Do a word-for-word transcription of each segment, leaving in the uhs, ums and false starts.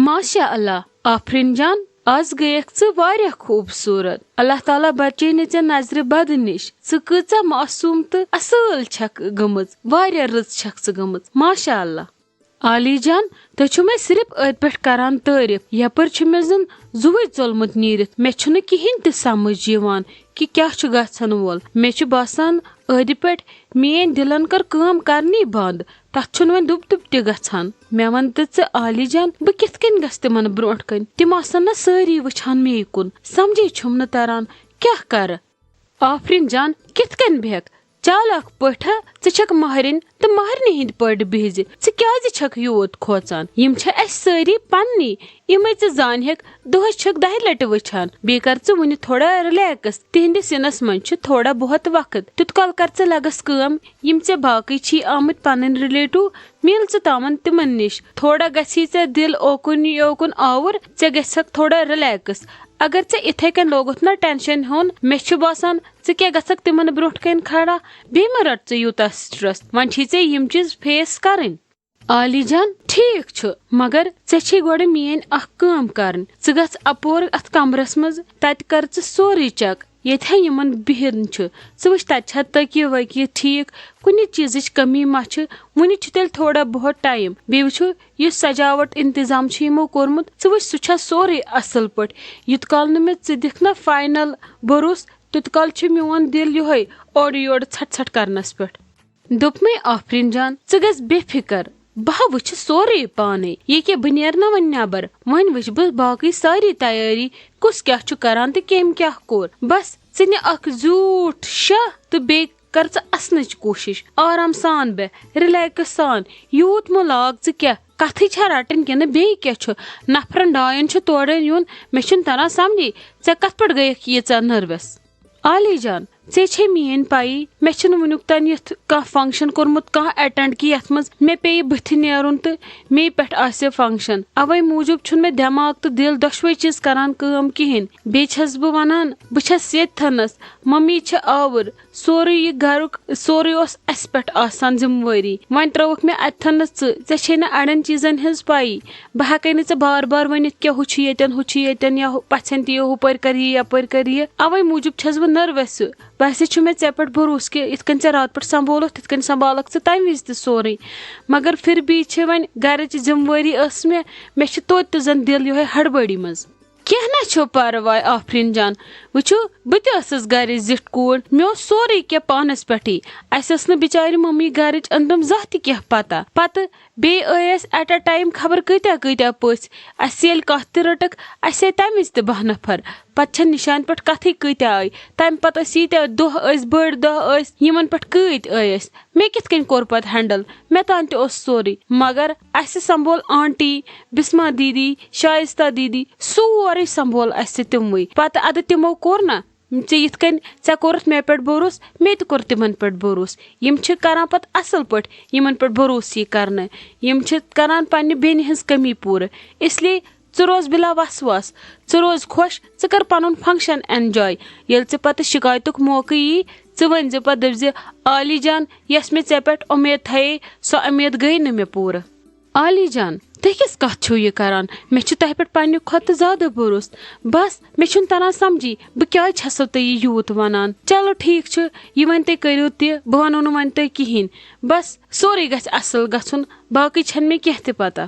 ماشاء اللہ، آفرین جان، آز گٔیَکھ ژٕ واریاہ خوٗبصوٗرت۔ اللہ تعالیٰ بچٲے نہٕ ژےٚ نظرِ بد نِش۔ ژٕ کۭژاہ معصوٗم تہٕ اصٕل چھَکھ گٔمٕژ، واریاہ رٕژ چھَکھ ژٕ گٔمٕژ، ماشاء اللہ۔ عالی جان، تُہۍ چھِو مےٚ صرف أتھۍ پٮ۪ٹھ کران تعریف، یپٲرۍ چھُ مےٚ زن زُوٕے ژوٚلمُت نیٖرِتھ، مےٚ چھُنہٕ کِہیٖنۍ تہِ سمجھ یِوان کہِ کیٛاہ چھُ گژھن وول۔ مےٚ چھُ باسان أتھۍ پٮ۪ٹھ میٲنۍ دِلن کٔر کٲم کرنی بنٛد، تتھ چھُنہٕ وۄنۍ دُب دُب تہِ گژھان۔ مےٚ وَن تہٕ ژٕ عالی جان، بہٕ کِتھ کٔنۍ گژھٕ تِمن برونٛٹھ کَنۍ؟ تِم آسن نہ سٲری وٕچھان مے کُن، سمجھے چھُم نہٕ تران کیٛاہ کرٕ۔ آفرین جان، کِتھ کٔنۍ بیٚہکھ؟ چالاک پٲٹھۍ، ژٕ چھکھ مہرِنۍ تہٕ مہرنہِ ہٕنٛدۍ پٲٹھۍ بِہزِ۔ ژٕ کیازِ چھکھ یوٗت کھوژان؟ یِم چھِ اسہِ سٲری پننی، یِمے ژٕ زانہِ ہیکھ دۄہس چھکھ دہہِ لٹہِ وٕچھان۔ بیٚیہِ کر ژٕ وُنہِ تھوڑا relax۔ تِہنٛدِس سِنس منٛز چھُ تھوڑا بہت وقت۔ تیُت کال کر ژٕ لگس کٲم، یِم ژےٚ باقٕے چھی آمٕتۍ پنٕنۍ relative، مِل ژٕ تامن تِمن نِش۔ تھوڑا گژھی ژےٚ دِل اوکُن یوکُن آوُر، ژےٚ گژھکھ تھوڑا relax۔ اگر ژےٚ اِتھے کٔنۍ لوگُتھ نہ tension ہیوٚن، مےٚ چھُ باسان ژٕ کیٛاہ گژھکھ تِمن برونٛٹھ کَنۍ کھڑا؟ بیٚیہِ مہ رَٹ ژٕ یوٗتاہ stress۔ وۄنۍ چھی ژےٚ یِم چیٖز face کَرٕنۍ۔ عالی جان، ٹھیٖک چھُ، مگر ژےٚ چھے گۄڈٕ میٲنۍ اکھ کٲم کَرٕنۍ۔ ژٕ گژھ اَپور اَتھ کمرس منٛز، تَتہِ کر ژٕ سورُے check، ییٚتہِ ہا یِمن بِہِن چھُ۔ ژٕ وٕچھ، تَتہِ چھا تٔکیہِ ؤکیہِ ٹھیٖک، کُنہِ چیٖزٕچ کٔمی ما چھِ؟ وُنہِ چھُ تیٚلہِ تھوڑا بہت time۔ بیٚیہِ وٕچھو، یُس سجاوٹ انتظام چھُ یِمو کوٚرمُت، ژٕ وٕچھ، سُہ چھا سورُے اصل پٲٹھۍ؟ یُت کال نہٕ مےٚ ژٕ دِکھ نہ final بروسہٕ، تیُت کال چھُ میون دِل یِہوٚے اورٕ یورٕ ژھٹ ژھٹ کرنس پٮ۪ٹھ۔ دوٚپمَے، آفرین جان، ژٕ گژھ بے فکر، بہٕ ہا وٕچھِ سورُے پانے۔ ییٚکیٛاہ بہٕ نیرٕ نہ وۄنۍ نٮ۪بر، وۄنۍ وٕچھِ بہٕ باقٕے سٲری تیٲری، کُس کیٛاہ چھُ کران تہٕ کٔمۍ کیٛاہ کوٚر۔ بس، ژٕ نہِ اکھ زیوٗٹھ شاہ تہٕ بیٚیہِ کر ژٕ اسنٕچ کوٗشش۔ آرام سان بیٚہہ، relax سان۔ یوٗت مہٕ لاگ ژٕ کینٛہہ۔ کتھٕے چھا رٹٕنۍ کِنہٕ بیٚیہِ کینٛہہ چھُ؟ نفرن ڈاین چھُ تورٕ یُن، مےٚ چھُنہٕ تران سمجھے۔ ژےٚ کتھ پٮ۪ٹھ گٔیکھ ییٖژاہ nervous؟ عالی جان، ژےٚ چھے میٲنۍ پَیی، مےٚ چھُنہٕ وٕنیُک تام یُتھ کانٛہہ function کوٚرمُت، کانٛہہ attend، کہِ یتھ منٛز مےٚ پیٚیہِ بٕتھِ نیرُن تہٕ مے پٮ۪ٹھ آسہِ function۔ اوے موٗجوٗب چھُنہٕ مےٚ دٮ۪ماغ تہٕ دِل دۄشوے چیٖز کران کٲم کِہینۍ۔ بیٚیہِ چھَس بہٕ ونان، بہٕ چھَس ییٚتھنَس، ممی چھِ آوُر، سورُے یہِ گرُک، سورُے اوس اَسہِ پٮ۪ٹھ آسان ذمہٕ وٲری۔ وۄنۍ ترٲوٕکھ مےٚ اَتھن نہٕ ژٕ، ژےٚ چھے نہٕ اَڑٮ۪ن چیٖزن ہٕنٛز پَیی۔ بہٕ ہٮ۪کَے نہٕ ژےٚ بار بار ؤنِتھ کیٛاہ ہُہ چھُ ییٚتٮ۪ن، ہُہ چھُ ییٚتٮ۪ن، یا ہُہ پَژھٮ۪ن تہِ یہِ، ہُپٲرۍ کَر یہِ، یَپٲرۍ کَر یہِ۔ اَوَے موٗجوٗب چھَس بہٕ nervous۔ ویسے چھُ مےٚ ژےٚ پٮ۪ٹھ بروسہٕ کہِ یِتھ کٔنۍ ژےٚ راتہٕ پٮ۪ٹھ سنبھولُتھ، تِتھ کٔنۍ سنبھالَکھ ژٕ تَمہِ وِزِ تہِ سورُے۔ مگر پھر بھی چھِ وۄنۍ گرٕچ ذمہٕ وٲری ٲس مےٚ، مےٚ چھِ توتہِ تہِ زَن دِل یِہوٚے ہڑبڑی منٛز۔ کینٛہہ نہ چھُ پرواے آفرین جان، وٕچھِو، بہٕ تہِ ٲسٕس گرِچ زِٹھ کوٗر، مےٚ اوس سورُے کینٛہہ پانس پٮ۪ٹھٕے۔ اسہِ ٲس نہٕ بِچارِ ممی گرٕچ أنٛدرم زانٛہہ تہِ کینٛہہ پتہ۔ پتہٕ بیٚیہِ ٲے اسہِ at a time خبر کۭتیاہ کۭتیاہ پٔژھۍ۔ اسہِ ییٚلہِ کتھ تہِ رٔٹٕکھ، اسہِ آے تمہِ وِزِ تہِ باہ نفر۔ پتہٕ چھنہٕ نشانہِ پٮ۪ٹھ کتھٕے کۭتیاہ آے۔ تمہِ پتہٕ ٲسۍ ییٖتیاہ دۄہ ٲسۍ، بٔڑۍ دۄہ ٲسۍ، یِمن پٮ۪ٹھ کۭتۍ ٲے أسۍ۔ مےٚ کِتھ کٔنۍ کوٚر پتہٕ handle؟ مےٚ تام تہِ اوس سورُے، مگر اسہِ سنبھول آنٹی، بسمہ دیدی، شائستہ دیدی، سورُے سنبھول اسہِ تِموٕے۔ پتہٕ ادٕ تِمو کوٚر نہ، ژےٚ یِتھ کٔنۍ ژےٚ کوٚرُتھ مےٚ پٮ۪ٹھ بھروسہٕ، مےٚ تہِ کوٚر تِمن پٮ۪ٹھ بھروسہٕ۔ یِم چھِ کران پتہٕ اصل پٲٹھۍ یِمن پٮ۪ٹھ بھروسہٕ یہِ کرنہٕ۔ یِم چھِ کران پننہِ بیٚنہِ ہٕنٛز کٔمی پوٗرٕ۔ اس لیے ژٕ روز بلا وسواس، ژٕ روز خۄش، ژٕ کر پنُن function enjoy۔ ییٚلہِ ژےٚ پتہٕ شکایتُک موقعہٕ یی، ژٕ ؤنۍ زِ پتہٕ، دٔپۍ زِ، عالی جان، یۄس مےٚ ژےٚ پٮ۪ٹھ اُمید تھایے، سۄ اُمید گٔے نہٕ مےٚ پوٗرٕ۔ عالی جان، تُہۍ کِژھ کتھ چھِو یہِ کران؟ مےٚ چھُ تۄہہِ پٮ۪ٹھ پننہِ کھۄتہٕ زیادٕ بھروسہٕ۔ بس، مےٚ چھُنہٕ تران سمجھی، بہٕ کیازِ چھسو تۄہہِ یہِ یوٗت ونان؟ چلو ٹھیٖک چھُ، یہِ وۄنۍ تُہۍ کٔرِو تہِ، بہٕ ونو نہٕ وۄنۍ تۄہہِ کِہینۍ۔ بس، سورُے گژھِ اصل گژھُن، باقٕے چھنہٕ مےٚ کینٛہہ تہِ پتہ۔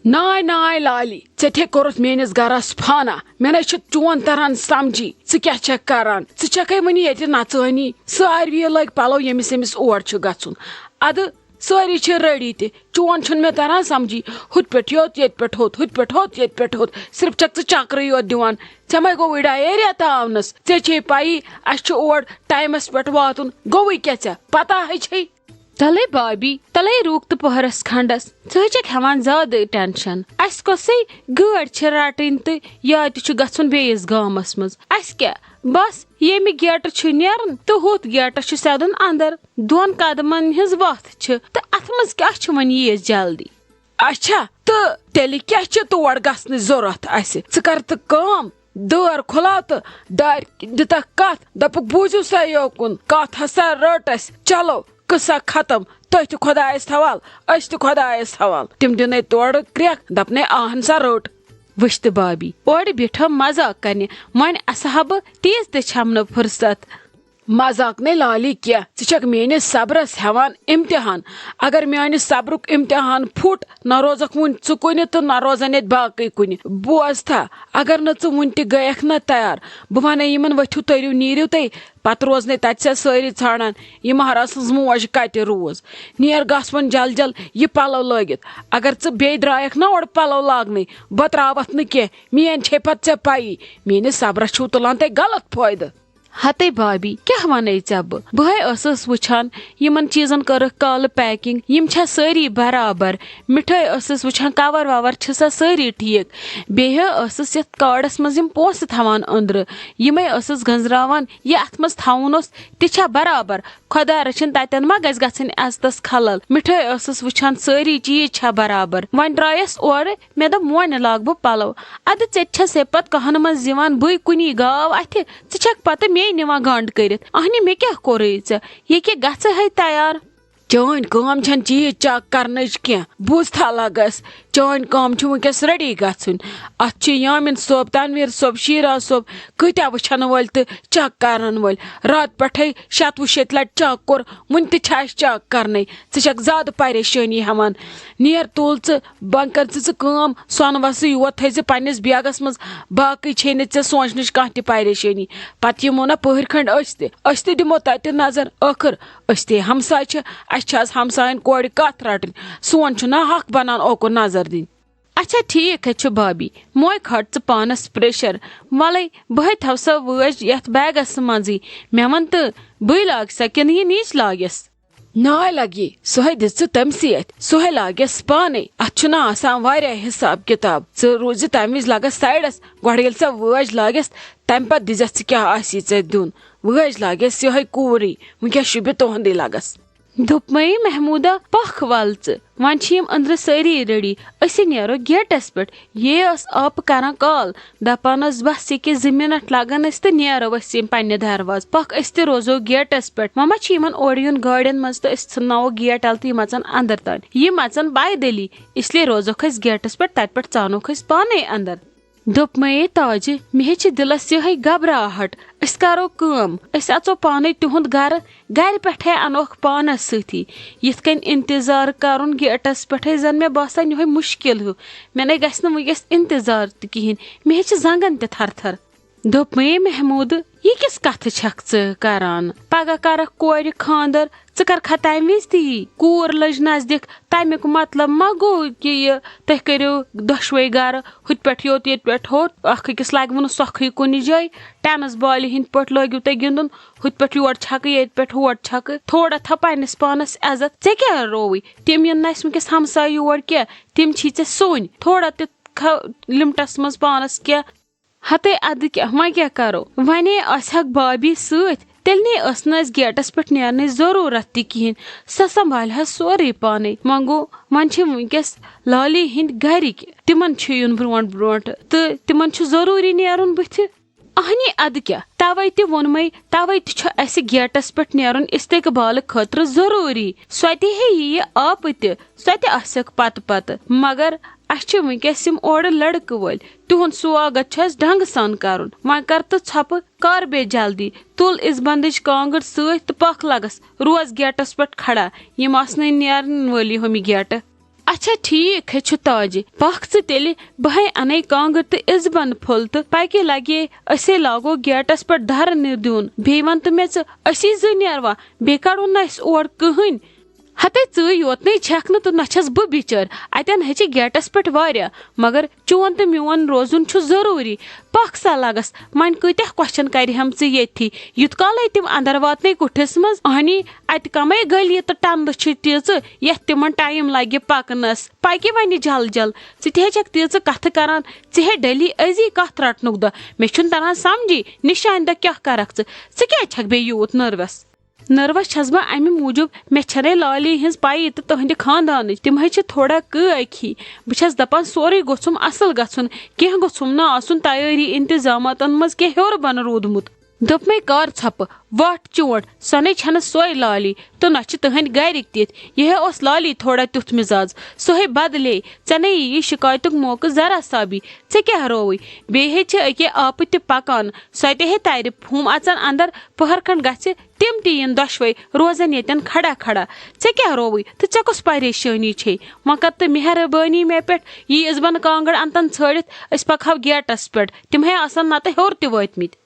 ناے ناے لالی، ژےٚ تہِ کوٚرُتھ میٲنِس گرس فانا۔ مےٚ نے چھُ چون تران سمجھی، ژٕ کیٛاہ چھکھ کران؟ ژٕ چھکھے وُنہِ ییٚتہِ نژٲنی؟ ساروِیو لٲگۍ پلو ییٚمِس ییٚمِس اور چھُ گژھُن۔ ادٕ سٲری چھِ ریڈی تہِ، چون چھُنہٕ مےٚ تران سمجھی۔ ہُتہِ پٮ۪ٹھ یوٚت، ییٚتہِ پٮ۪ٹھ ہُتھ، ہُتہِ پٮ۪ٹھ ہُتھ، ییٚتہِ پٮ۪ٹھ ہُتھ، صرف چھکھ ژٕ چکرٕے یوت دِوان۔ ژےٚ ما گوٚوُے ڈایریا تاونس؟ ژےٚ چھے پَیی، اسہِ چھُ اور ٹایمس پٮ۪ٹھ واتُن، گوٚوُے کیٛاہ ژےٚ؟ پتہ ہے چھے۔ تلے بابی، تلے روٗک تہٕ پٔہرس کھنڈس۔ ژٕ ہے چھکھ ہٮ۪وان زیادٕ tension۔ اسہِ کۄسٕے گٲڑۍ چھِ رٹٕنۍ تہٕ یا تہِ چھُ گژھُن بیٚیِس گامس منٛز۔ اسہِ کیٛاہ؟ بس، ییٚمہِ گیٹہٕ چھُ نیرُن تہٕ ہُتھ گیٹس چھُ سیدُن اندر۔ دۄن قدمن ہٕنٛز وتھ چھِ تہٕ اتھ منٛز کیٛاہ چھُ وۄنۍ ییٖژ جلدی؟ اچھا، تہٕ تیٚلہِ کیٛاہ چھِ تور گژھنٕچ ضروٗرت اسہِ؟ ژٕ کر تہٕ کٲم، دٲر کھُلاو تہٕ دارِ دِتکھ کتھ، دپُکھ، بوٗزِو سا یوکُن، کتھ ہسا رٔٹ اسہِ، چلو، قصہ ختم، تُہۍ تہِ خۄدایس حوال، أسۍ تہِ خۄدایس حوال۔ تِم دِنے تورٕ کرٛٮ۪کھ، دپنے، آہن سا رٔٹ۔ وٕچھ تہٕ بابی، اورٕ بیٹھو مذاق کرنہِ، وۄنۍ اسہٕ ہا بہٕ تیٖژ تہِ چھم نہٕ فرصت۔ مذاق نے لالی کینٛہہ، ژٕ چھکھ میٲنِس صبرس ہٮ۪وان امتحان۔ اگر میٲنِس صبرُک امتحان پھُٹ، نہ روزکھ وُنہِ ژٕ کُنہِ تہٕ نہ روزن ییٚتہِ باقٕے کُنہِ۔ بوز تھا، اگر نہٕ ژٕ وُنہِ تہِ گٔیکھ نہ تیار، بہٕ ونَے یِمن، ؤتھِو تٔرِو، نیٖرِو تُہۍ، پتہٕ روزنے تتہِ ژےٚ سٲری ژھانڈان، یہِ مہراز سٕنٛز موج کتہِ روٗز۔ نیر گژھ وۄنۍ جل جل یہِ پلو لٲگِتھ۔ اگر ژٕ بیٚیہِ درٛایکھ نا اورٕ پلو لاگنٕے، بہٕ ترٛاوتھ نہٕ کینٛہہ، میٲنۍ چھے پتہٕ ژےٚ پَیی، میٲنِس صبرس چھُو تُلان تُہۍ غلط فٲیدٕ۔ ہتے بابی، کیٛاہ وَنے ژےٚ بہٕ؟ بہٕ ہے ٲسٕس وٕچھان، یِمن چیٖزن کٔرٕکھ کالہٕ packing، یِم چھا سٲری برابر؟ مِٹھٲے ٲسٕس وٕچھان، کور وور چھِ سا سٲری ٹھیٖک؟ بیٚیہِ ٲسٕس یَتھ کارڈس منٛز یِم پونٛسہٕ تھاوان أنٛدرٕ، یِمے ٲسٕس گٔنٛزراوان، یہِ اَتھ منٛز تھاوُن اوس، تہِ چھا برابر؟ خۄدا رٔچھِن، تَتٮ۪ن ما گژھِ گژھٕنۍ عزتس خلل۔ مِٹھٲے ٲسٕس وٕچھان، سٲری چیٖز چھا برابر؟ وۄنۍ درٛایس اورٕ، مےٚ دوٚپ، وۄنۍ لاگہٕ بہٕ پلو۔ ادٕ ژےٚ تہِ چھسے پتہٕ کہن منٛز یِوان، بٕے کُنی گاو اتھِ، ژٕ چھکھ پتہٕ مے نِوان گنڈ کٔرِتھ۔ اہنہِ، مےٚ کیٛاہ کوٚرُے ژےٚ؟ ییٚکیٛاہ گژھٕ ہے تیار۔ چٲنۍ کٲم چھنہٕ چیٖز چیک کرنٕچ کینٛہہ، بوٗزتھا لگس؟ چٲنۍ کٲم چھِ وٕنکیٚس ریڈی گژھٕنۍ۔ اتھ چھِ یامین صٲب، تنویر صٲب، شیراز صٲب، کۭتیاہ وٕچھن وٲلۍ تہٕ چیک کرن وٲلۍ۔ راتہٕ پٮ۪ٹھے شتوُہ شیٚتہِ لٹہِ چیک کوٚر، وُنہِ تہِ چھِ اسہِ چیک کرنے۔ ژٕ چھکھ زیادٕ پریشٲنی ہٮ۪وان۔ نیر، تُل ژٕ، بنٛد کر ژٕ ژٕ کٲم، سۄنہٕ وسہٕ یوت تھٲے زِ پننِس بیگس منٛز، باقٕے چھے نہٕ ژےٚ سونچنٕچ کانٛہہ تہِ پریشٲنی۔ پتہٕ یِمو نہ پٔہرۍ کھنٛڈ أسۍ تہِ، أسۍ تہِ دِمو تتہِ نظر۔ ٲخٕر أسۍ تہِ ہمساے چھِ، اسہِ چھِ از ہمساین کورِ کتھ رٹٕنۍ، سون چھُ نہ حق بنان اوکُن نظر دِنۍ۔ اچھا، ٹھیک ہے چھُ بابی، موے کھٹ ژٕ پانس پریشر۔ ولے، بہٕ ہے تھاو سۄ وٲج یتھ بیگس منٛزٕے۔ مےٚ ون تہٕ، بٕے لاگہٕ سا کِنہٕ یہِ نیچ لاگٮ۪س؟ ناے لگی، سۄے دِ ژٕ تٔمسٕے اتھِ، سۄے لاگٮ۪س پانے۔ اتھ چھُنہ آسان واریاہ حساب کتاب۔ ژٕ روٗزِ تمہِ وِزِ لگس سایڈس، گۄڈٕ ییٚلہِ ژےٚ وٲج لاگٮ۪س، تمہِ پتہٕ دِزٮ۪س ژٕ کیٛاہ آسی ژےٚ دیُن۔ وٲج لاگٮ۪س یِہوٚے کوٗرٕے، وٕنکٮ۪س شوٗبہِ تُہُنٛدُے لگس۔ دوٚپمَے، محموٗدہ، پکھ ول ژٕ، وۄنۍ چھِ یِم أنٛدرٕ سٲری ریڈی، أسۍ نیرو گیٹس پٮ۪ٹھ۔ یے ٲس آپہٕ کران کال، دپان ٲس، بس ییٚکیٛاہ زٕ منٹ لگن اَسہِ تہٕ نیرو أسۍ یِم پننہِ دروازٕ۔ پکھ، أسۍ تہِ روزو گیٹس پٮ۪ٹھ۔ وۄنۍ ما چھِ یِمن اورٕ یُن گاڑٮ۪ن منٛز تہٕ أسۍ ژھٕنناوو گیٹ یلہٕ تہٕ یِم اژن اندر تام۔ یِم اژن پیدلی، اس لیے روزوکھ أسۍ گیٹس پٮ۪ٹھ، تتہِ پٮ۪ٹھ ژانوکھ أسۍ پانے اندر۔ دوٚپمَے تاجہِ، مےٚ ہے چھِ دِلس یِہوٚے گھبراہٹ۔ أسۍ کرو کٲم، أسۍ اژو پانے تِہُنٛد گرٕ، گرِ پٮ۪ٹھے انوکھ پانس سۭتی۔ یِتھ کٔنۍ انتظار کرُن گیٹس پٮ۪ٹھے زن مےٚ باسان یِہوٚے مُشکل ہیوٗ۔ مےٚ نے گژھِ نہٕ وٕنکیٚس انتظار تہِ کِہیٖنۍ، مےٚ ہے چھِ زنٛگن تہِ تھر تھر۔ دوٚپمَے محموٗدٕ، یہِ کِژھ کتھٕ چھکھ ژٕ کران؟ پگاہ کرکھ کورِ خانٛدر، ژٕ کرکھا تمہِ وِزِ تہِ یی؟ کوٗر لٔج نزدیٖک، تمیُک مطلب ما گوٚو کہِ یہِ تُہۍ کٔرِو دۄشوے گرٕ، ہُتہِ پٮ۪ٹھ یوٚت، ییٚتہِ پٮ۪ٹھ ہوٚت، اکھ أکِس لگوٕ نہٕ سۄکھٕے کُنہِ جایہِ، ٹینس بالہِ ہٕنٛدۍ پٲٹھۍ لٲگِو تُہۍ گِنٛدُن، ہُتہِ پٮ۪ٹھ یور چھکہٕ، ییٚتہِ پٮ۪ٹھ ہور چھکہٕ، تھوڑا تھاو پننِس پانس عزت۔ ژےٚ کیٛاہ رووُے؟ تِم یِن نہٕ اسہِ وٕنکیٚس ہمسایہِ یور کینٛہہ، تِم چھی ژےٚ سُنۍ، تھوڑا تہِ تھاو لِمٹس منٛز پانس کینٛہہ۔ ہتے ادٕ کیٛاہ، وۄنۍ کیٛاہ کرو؟ ونے آسہِ ہاکھ بابی سۭتۍ، تیٚلہِ نے ٲس نہٕ اَسہِ گیٹس پٮ۪ٹھ نیرنٕچ ضروٗرت تہِ کِہیٖنۍ۔ سۄ سنبھالہِ ہا سورُے پانے۔ وۄنۍ گوٚو، وۄنۍ چھِ وٕنکیٚس لالی ہٕنٛدۍ گرِکۍ، تِمن چھُ یُن برونٛٹھ برونٛٹھ تہٕ تِمن چھُ ضروٗری نیرُن بٕتھِ۔ اہنی ادٕ کیٛاہ، توے تہِ ووٚنمَے، توے تہِ چھُ اَسہِ گیٹس پٮ۪ٹھ نیرُن استقبالہٕ خٲطرٕ ضروٗری۔ سۄ تہِ ہے یِیہِ آپہٕ تہِ، سۄ تہِ آسٮ۪کھ پتہٕ پتہٕ۔ مگر اَسہِ چھِ وٕنکیٚس یِم اورٕ لڑکہٕ وٲلۍ، تِہُنٛد سواگت چھُ اَسہِ ڈھنٛگہٕ سان کرُن۔ وۄنۍ کر تہٕ ژھۄپہٕ، کر بیٚیہِ جلدی، تُل اِزبندٕچ کانٛگٕر سۭتۍ تہٕ پکھ لگس، روز گیٹس پٮ۪ٹھ کھڑا، یِم آسنَے نیرن وٲلی ہُمہِ گیٹہٕ۔ اچھا، ٹھیٖک ہے چھُ تاجہِ، پکھ ژٕ تیٚلہِ، بہٕ ہے اَنے کانٛگٕر تہٕ اِزبنٛد پھوٚل تہٕ پکہِ لگے، أسے لاگو گیٹس پٮ۪ٹھ دھرنہٕ دیُن۔ بیٚیہِ وَن تہٕ مےٚ ژٕ، أسی زٕ نیروا؟ بیٚیہِ کڑو نہٕ اَسہِ اور کٕہٕنۍ۔ ہتے ژٕے یوت نے چھکھ نہٕ تہٕ نہ چھس بہٕ بِچٲر۔ اتٮ۪ن ہے چھِ گیٹس پٮ۪ٹھ واریاہ، مگر چون تہٕ میون روزُن چھُ ضروٗری۔ پکھ سا لگس، وۄنۍ کۭتیاہ question کرِ ہم ژٕ ییٚتھی؟ یُت کالے تِم اندر واتنے کُٹھِس منٛز۔ اہنی، اتہِ کمے گلی تہٕ ٹنڈٕ چھِ تیٖژٕ یتھ تِمن time لگہِ پکنس۔ پکہِ وۄنۍ جل جل، ژٕ تہِ ہے چھکھ تیٖژٕ کتھٕ کران، ژےٚ ہے ڈیلی أزی کتھ رٹنُک دۄہ۔ مےٚ چھُنہٕ تران سمجھی، نشانہِ دۄہ کیٛاہ کرکھ ژٕ؟ ژٕ کیٛازِ چھکھ بیٚیہِ یوٗت nervous؟ Nervous چھس بہٕ امہِ موٗجوٗب، مےٚ چھنَے لالی ہٕنٛز پَیی تہٕ تُہنٛدِ خاندانٕچ۔ تِم ہے چھِ تھوڑا کٲکۍ ہی۔ بہٕ چھس دپان سورُے گوٚژھُم اصل گژھُن، کینٛہہ گوٚژھُم نہٕ آسُن تیٲری انتظاماتن منٛز کینٛہہ ہیوٚر بۄنہٕ روٗدمُت۔ دوٚپمَے کر ژھۄپہٕ، وَٹھ چونٛٹھ، سۄ نے چھَنہٕ سۄے لالی، تہٕ نہ چھِ تٕہٕنٛدۍ گَرِکۍ تِتھۍ۔ یِہے اوس لالی تھوڑا تیُتھ مِزاز۔ سُہ ہے بدلے، ژےٚ نے یی یہِ شِکایتُک موقعہٕ ذرا سا بھی۔ ژےٚ کیٛاہ رووُے؟ بیٚیہِ ہے چھِ أکے آپہٕ تہِ پکان، سۄ تہِ ہے تَرِ پھُم اَژَن اندر، پٔہر کھنٛڈ گژھِ، تِم تہِ یِن دۄشوے، روزن ییٚتٮ۪ن کھڑا کھڑا۔ ژےٚ کیٛاہ رووُے تہٕ ژےٚ کۄس پریشٲنی چھے؟ وۄنۍ کر تہٕ مہربٲنی مےٚ پٮ۪ٹھ، یی ٲسۍ بن کانٛگٕر انتن ژھٲڑِتھ، أسۍ پکہو گیٹس پٮ۪ٹھ، تِم ہے آسن نتہٕ ہیوٚر تہِ وٲتمٕتۍ۔